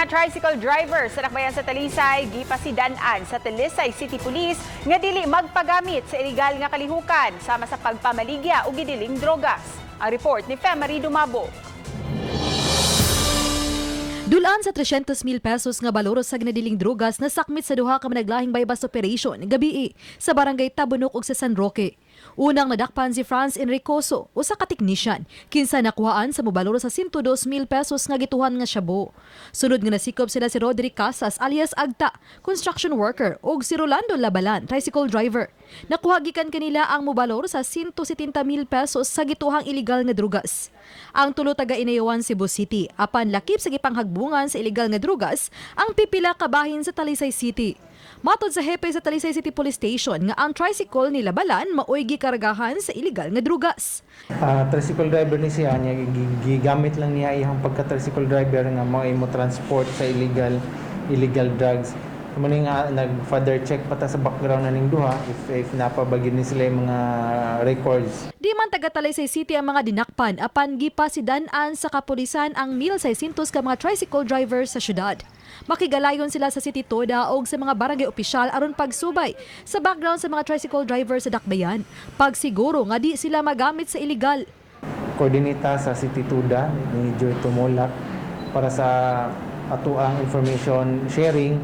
Mga tricycle drivers sa dakbayan sa Talisay gipasidan-an sa Talisay City Police nga dili magpagamit sa illegal nga kalihukan sama sa pagpamaligya o gidiling drogas. Ang report ni Femary Dumabo. Dulaan sa 300 mil pesos nga baloro sa ginadiling drogas na sakmit sa duha ka managlahing buy-bust operation gabii sa barangay Tabunok ug sa San Roque. Unang nadakpan si Franz Enricoso, usa ka technician, kinsa nakuhaan sa mobaloro sa 102 mil pesos nga gituhan nga shabu. Sunod nga nasikop sila si Roderick Casas alias Agta, construction worker, ug si Rolando Labalan, tricycle driver. Nakuha gikan kanila ang mobalor sa 170 mil pesos sa gituhang illegal nga drugas. Ang tulo taga Inayawan, Cebu City, apan lakip sa gipanghagbungan sa illegal nga drugas ang pipila ka bahin sa Talisay City. Matod sa hepe sa Talisay City Police Station nga ang tricycle ni Labalan maoy gikargahan sa illegal nga drugas. Tricycle driver ni siya niya, gigamit lang niya iyang pagka tricycle driver nga mao mo transport sa illegal illegal drugs. Mao ni nga nag further check pa ta sa background na ning duha if napabagin ni sila yung mga records. Di man taga Talisay City ang mga dinakpan apan gipasidan-an sa kapulisan ang 1,600 ka mga tricycle drivers sa syudad. Makigalayon sila sa City Toda o sa mga barangay opisyal aron pagsubay sa background sa mga tricycle drivers sa Dakbayan. Pagsiguro nga di sila magamit sa illegal. Coordinate ta sa City Tuda ni Joy Tumulak para sa atuang information sharing,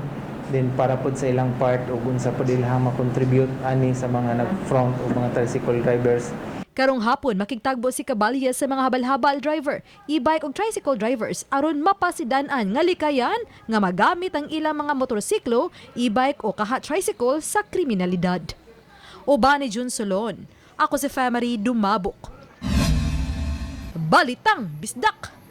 then para pod sa ilang part ug unsa pod ilang ma-contribute ani sa mga nag-front o mga tricycle drivers. Karong hapon, makigtagbo si Cabalya sa mga habal-habal driver, e-bike ug tricycle drivers aron mapasidan-an nga likayan nga magamit ang ilang mga motorsiklo, e-bike o kaha tricycle sa kriminalidad. Uban ni Jun Solon. Ako si Femary Dumabok. Balitang Bisdak!